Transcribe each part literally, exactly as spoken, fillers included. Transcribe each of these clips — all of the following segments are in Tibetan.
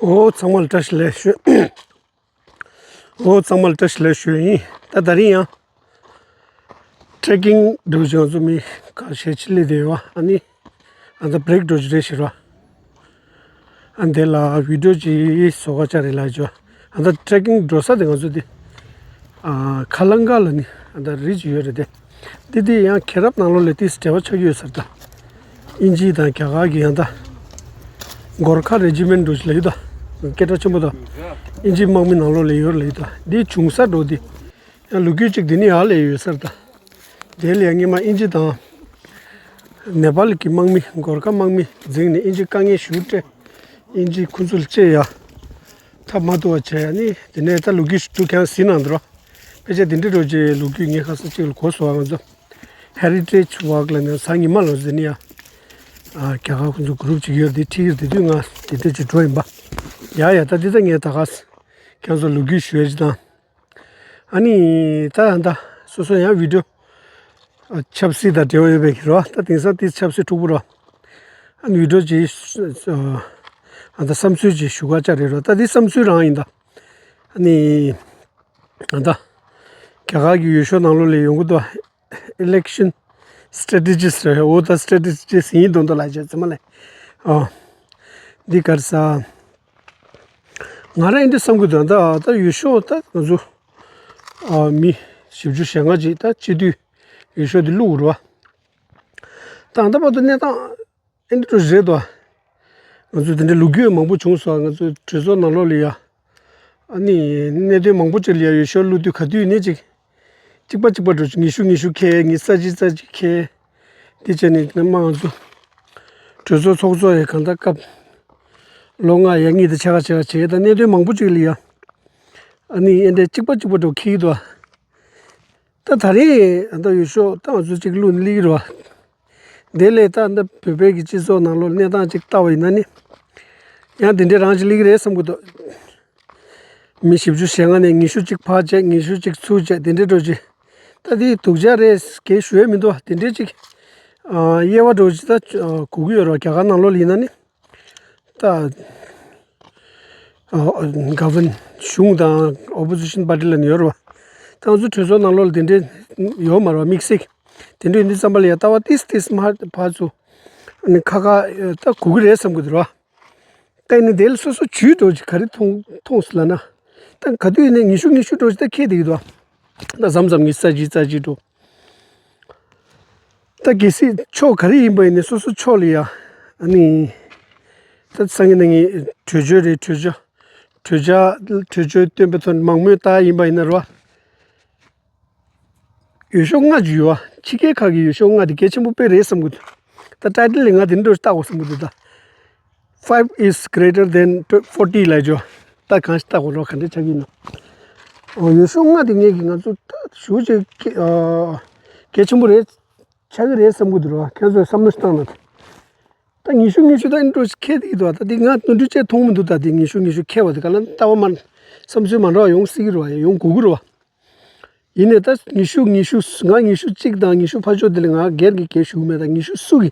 ཨོ་ཚང་མ་ལ་བཀྲ་ཤིས་བདེ་ལེགས་ཞུ། ཨོ་ཚང་མ་ལ་བཀྲ་ཤིས་བདེ་ལེགས་ཞུ་ཡིན། ད་དེ་རིང་ཡང་ཊེ་རེ་ཀིང་འགྲོ་བཞིན་ང་ཚོ་མི་ཁ་ཤས་ཅིག་སླེབས་བསྡད་ཡོད། ཨ་ནི་ཨ་ད་བྷི་རེག་འགྲོ་རྒྱུ་རེད་ཟེར་བ། ཨ་འདི་ལ་བི་ཌི་ཡོ་ཅིག་བཟོ་ག་ཅག་རེད་ལབ་བྱས། ཨ་ད་ཊེ་རེ་ཀིང་འགྲོ་ས་དེ་ང་ཚོ་དེ་ཨ་ཁ་ལང་ཀ་ལ་ནི་ཨ་ད་རི་ཅིག་ཡོད་རེད་དེ། འདི་དེ་ཡང་མཁྱེན་རབ་ནང་ལོགས་ལ་ཏིས་འབྲེལ་བ་ཆགས་ཀྱི་ཡོད་ས་རེད་ད། དབྱིན་ཇི་དང་རྒྱ་གར་གྱི་ཡང་ད་གོར་ཁ་རེ་ཇི་མེན་ཊི་འགྲོ་ཞིག་ལབ་ཡོད་ད། སྐད་གྲགས་ཆེན་པོ་ད། དབྱིན་ཇི་དམག་མི་ནང་ལོགས་ལ་ཡོད་ལབ་ཡོད་ད། འདི་བྱུང་ས་འགྲོ་འདི་ཡང་ལོ་རྒྱུས་གཅིག་འདི་ནི་ཡར་ལ་ཡོད་ས་རེད་ད། དེ་ལ་ཡང་སྔོན་མ་དབྱིན་ཇི་དང་ནེ་པཱལ་གྱི་དམག་མི་གོར་ཁ་དམག་མི་འཛིང་ནས་དབྱིན་ཇི་དཀའ་ངལ་ཞེ་པོ་སྤྲད། དབྱིན་ཇི་ཁོ་ཚོ་ལ་གཅེས་ཡ་ཐབས་མ་ཐུབ་པ་བྱས། ཨ་ནི་དེ་ནས་ད་ལོ་རྒྱུས་ཤིག་འདུག་ཁྱེད་རང་གཟིགས་གནང་འདུག་རོ། ཕལ་ཆེར་དེ་འདྲའི་འགྲོ་རྒྱུའི་ལོ་རྒྱུས་ངས་ཁ་སང་གཅིག་ལ་གོ་སོང་། ང་ཚོ་ཧེ་རི་ཊེཇ་ཝོག་ལ་ནས་གཟའ་ཉི་མ་ལ་ཟེར་ནི་ཡ། ཨ་རྒྱ་གར་ཁོ་ཚོ་གུ་རུབ་ཅིག་ཡོད་དེ་ཁྲིད་ཀྱི་རེད། དེ་དུས་ང་དེ་འདྲ་ཅིག་འགྲོ་ཡིན་པ། ཡ་ཡ་ད་འདི་ད་ངས་ད་ག་ཁྱེད་ཚོ་ལོ་རྒྱུས་ཞུ་ཡ་ཅིག་དང་། ཨ་ནི་ད་ད་སོ་སོ་ཡང་བི་ཌི་ཡོ་ཨ་ཆབ་སྲིད་དང་འབྲེལ་བ་ཡོད་པའི་གི་རོ། ད་དེང་སང་དེ་ཆབ་སྲིད་འཁྲུག་པོ་རོ། ཨ་ནི་བི་ཌི་ཡོ་ཅིག་ཨ་ད་བསམ་ཚུལ་ཅིག་ཞུ་ག་ཅག་རེད་རོ། ད་དེ་བསམ་ཚུལ་རང་ཡིན་ད། ཨ་ནི་ཨ་ད་རྒྱ་གར་གྱི་འོས་ཤོག་ནང་ལོགས་ལ་ཡོང་གི་འདུག་ཨི་ལེག་ཤན་སི་ཊེ་ཊི་ཇིསི་རེད། འོ་ད་སི་ཊེ་ཊི་ཇིསི་ཡིན་མདོག་མདོག་ལ་བྱས་ཙི་མ་ལས། ཨོ་འདི་གར་ས། ང་རང་ཨེ་འདྲ་བསམ་གྱི་འདུག་ད་ད་འོས་ཤོག་ད་ང་ཚོ་ཨ་མི་བཞི་བཅུ་ཞེ་ལྔ་ཅིག་ད་སྤྱི་འཐུས་འོས་ཤོག་འདི་བླུགས་རོགས། ད་ད་བར་དུ་གནས་སྟངས་ཨེ་འདྲ་རེད་དོ། ང་ཚོ་དེ་འདྲའི་ལོ་རྒྱུས་མང་པོ་བྱུང་སོང་། ང་ཚོའི་གྲོས་ཚོགས་ནང་ལོགས་ལ་ཡ་ཨ་ནི་གནད་དོན་མང་པོ་ཅིག་ལ་ཡ་འོས་ཤོག་བླུགས་དུས་ག་དུས་ནས་ཅིག་གཅིག་པ་གཅིག་པ་འགྲོ། ཉི་ཤུ་ཉི་ཤུ་ཁེལ། ཉི་ཤུ་རྩ་གཅིག་རྩ་གཅིག་ཁེལ། དེ་བྱས་ནས་ནམ་ང་ཚོ་གྲོས་ཚོགས་ཚོགས་གཙོ་ཡི་གང་ལྟར་སྐབས་ལོ་ལྔ་ཡ་གཉིས་དང་ཕྱེད་ཀ་ཕྱེད་ཀ་བྱས། ད་གནད་དོན་མང་པོ་ཅིག་ལ་ཡ་ཨ་ནི་ཨེ་འདྲ་གཅིག་པ་གཅིག་པ་འགྲོ་ཁེལ་གྱི་འདུག་ད་ད་རེས་ད་འོས་ཤོག་ད་ང་ཚོ་གཅིག་བླུགས་ནས་སླེབས་ཀྱི་རེད་བ། དེ་ལས་ད་ད་བོད་པའི་གི་སྤྱི་ཚོགས་ནང་ལོགས་གནས་སྟངས་ཅིག་ལྟ་བ་ཡིན་ན་ནི་ཡང་དེ་འདྲའི་རང་ཅིག་སླེབས་ཀྱི་རེད་བསམ་གྱི་འདུག་མི་བཞི་བཅུ་ཞེ་ལྔ་ནས་ཉི་ཤུ་གཅིག་ཕར་བྱས། ཉི་ཤུ་གཅིག་ཚུར་བྱས། དེ་འདྲའི་འགྲོ་ཅིག་ད་དེ་སྡུག་ཅག་རེད་གས་ཞུ་ཡས་མི་འདུག་དེ་འདྲའི་ཅིག་ཨ་དབྱེ་བ་འགྲོ་ཅིག་ད་ཨ་དགོས་ཀྱི་ཡོད་རེད་བ། རྒྱ་གར་ནང་ལོགས་ལ་ཡིན་ན་ནི་ད་ཨ་ག་བན་གཞུང་དང་ཨོ་པོ་ཟི་ཤན་པར་ཊི་ལ་ནི་ཡོད་རེད་བ། ད་ང་ཚོ་གྲོས་ཚོགས་ནང་ལོགས་ལ་དེ་འདྲའི་ཡོད་མ་རེད་བ། དམིགས་བསལ་དེ་འདྲ་ཡིན་དུས་ཙམ་པ་ལ་ཡ་ལྟ་བ་ཏིས་ཏིས་མར་ཕར་ཚུར་ཨ་ནི་ཁ་ཁ་ད་དགོས་ཀྱི་རེད་བསམ་གྱི་འདུག་རེད་བ། ད་ནི་དེ་ལ་སོ་སོ་ཇུས་འགྲོ་ཅིག་ག་རེ་མཐོང་མཐོང་སོང་ལབ་ན། ད་ག་དུས་ནས་ཉི་ཤུ་ཉི་ཤུ་འགྲོ་ཅིག་ད་ཁེལ་བསྡད་ཀྱི་འདུག་ད་མཚམས་མཚམས་ཉི་ཤུ་རྩ་གཅིག་རྩ་གཅིག་འགྲོ། ད་གལ་སྲིད་ཕྱོགས་ག་རེ་ཡིན་པ་ཡིན་ནའི་སོ་སོ་ཕྱོགས་ལ་ཡ་ཨ་ནི་ད་སང་ཉིན་གནངས་ཉིན་གྲོས་ཆོད་རེད། གྲོས་ཆོད་གྲོས་ཆོད་གྲོས་ཆོད་བཏོན་པའི་ཐོག་ནས་མང་མོས་ལྟར་ཡིན་པ་ཡིན་ན་རེད་བ། འོས་ཤོག་ལྔ་ཅིག་ཡོད་བ། ཕྱི་རྒྱལ་ཁག་གི་འོས་ཤོག་ལྔ་དེ་གལ་ཆེན་པོ་དཔེ་རེད་བསམ་གྱི་འདུག་ད་ཊའི་ཊལ་ལ་ང་དེ་འདྲ་བཏགས་དགོས་བསམ་གྱི་འདུག་ད་five is greater than forty ལབ་ཅོ། ད་གང་ཞིག་བཏགས་དགོས་རོགས་ག་འདྲ་ཆགས་ཀྱི་ཡིན་ནམ། འོ་འོས་ཤོག་ལྔ་དེ་ངས་ཀྱི་ང་ཚོ་ད་ཞུ་ཅིག་གལ་ཆེན་པོ་རེད་ཆགས་ཀྱི་རེད་བསམ་གྱི་འདུག་རོགས། ཁྱེད་ཚོས་བསམ་བློ་ཞིག་བཏང་ན། ད་ཉི་ཤུ་ཉི་ཤུ་ད་ཨེ་འདྲ་ཁེལ་བསྡད་ཀྱི་འདུག་ད་དེ་ང་ནོར་འཁྲུལ་བྱས་མཐོང་མི་འདུག་ད་དེ་ཉི་ཤུ་ཉི་ཤུ་ཁེལ་བ་དེ་ག་ལ་ལྟ་བ་མ་བསམ་ཚུལ་མ་འདྲ་བ་ཡོང་སྲིད་ཀྱི་རེད་བ། ཡོང་དགོས་ཀྱི་རེད་བ། ཡིན་ནའི་ད་ཉི་ཤུ་ཉི་ཤུ་ང་ཉི་ཤུ་གཅིག་དང་ཉི་ཤུ་ཕར་ཕྱོགས་དེ་ལ་ང་སྒེར་གྱི་སྐད་ཞུ་གི་མེད། ད་ཉི་ཤུ་སུ་གི་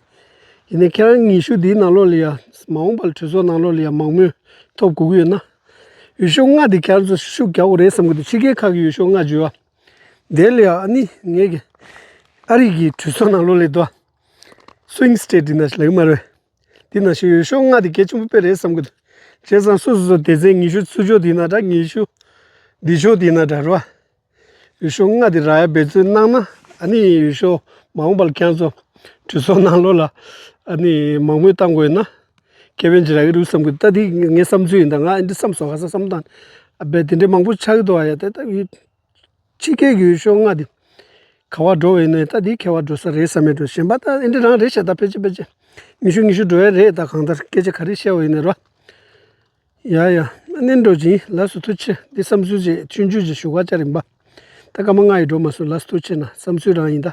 ཡིན་ནའི་ཁྱེད་རང་ཉི་ཤུ་འདིའི་ནང་ལོགས་ལ་ཡ་མ་འོངས་པ་ལ་གྲོས་ཚོགས་ནང་ལོགས་ལ་ཡ་མང་མོས་ཐོབ་དགོས་ཀྱི་ཡོད་ན། འོས་ཤོག་ལྔ་འདི་ཁྱེད་རང་ཚོ་ཤུགས་རྒྱག་དགོས་རེད་བསམ་གྱི་འདུག་ཕྱི་རྒྱལ་ཁག་གི་འོས་ཤོག་ལྔ་བརྗོད་པ་དེ་ལ་ཡ་ཨ་ནི་ངས་ཀྱི་ཨ་རི་གི་གྲོས་ཚོགས་ནང་ལོགས་ལ་འདུག་སུ་ཝིང་སི་ཊེ་ཊི་འདི་ན་ཞིག་ལབ་ཀྱི་མ་རེད། འདི་ན་ཞིག་འོས་ཤོག་ལྔ་འདི་གལ་ཆེན་པོ་དཔེ་རེད་བསམ་གྱི་འདུག་བྱས་ཙང་སོ་སོ་སོ་སྡེ་ཚན་ཉི་ཤུ་ཚུར་ཕྱོགས་འདི་ན་འདྲ། ཉི་ཤུ་འདི་ཕྱོགས་འདི་ན་འདྲ་རོ། འོས་ཤོག་ལྔ་འདི་རག་ཡ་འབད་བརྩོན་གནང་ན་ཨ་ནི་འོས་ཤོག་མ་འོངས་པ་ལ་ཁྱེད་ཚོ་གྲོས་ཚོགས་ནང་ལོགས་ལ་ཨ་ནི་མང་མོས་བཏང་དགོས་ན་ཁེ་ཕན་ཅིག་རག་གི་རེད་བསམ་གྱི་འདུག་ད་འདི་ངའི་བསམ་ཚུལ་ཡིན། ད་ང་འདི་བསམ་སོང་། ཁ་སང་བསམ་སྟངས་ཨ་བས་དེ་འདྲའི་མང་པོ་ཆགས་ཀྱི་འདུག་ཨ་ཡ་ད་ད་ཡིད། ཕྱི་རྒྱལ་གྱི་འོས་ཤོག་ལྔ་འདི་ག་པར་འགྲོ་བ་ཡིན་ནའི་ད་འདི་ཁེ་བ་འགྲོ་ས་རེད་བསམ་མེད་འགྲོ། གཞན་པ་ད་ཨེ་འདྲ་རང་རེད་ཤག་ད་ཕལ་ཆེར་ཕལ་ཆེར་ཉི་ཤུ་ཉི་ཤུ་འགྲོ་ཡ་རེད། ད་གང་ལྟར་སྐད་ཆ་ག་རེ་བཤད་པ་ཡིན་ནའི་རོ། ཡ་ཡ་ཨ་ནི་འགྲོ་ཅིང་ལགས་སོ། ཐུགས་རྗེ་ཆེ། འདི་བསམ་ཚུལ་ཅིག་ཆུང་ཆུང་ཅིག་ཞུ་ག་བཅར་ཡིན་པ། ད་སྐར་མ་ལྔ་ཡི་འགྲོ་མ་སོང་། ལགས་སོ། ཐུགས་རྗེ་ཆེ་གནང་། བསམ་ཚུལ་རང་ཡིན་ད།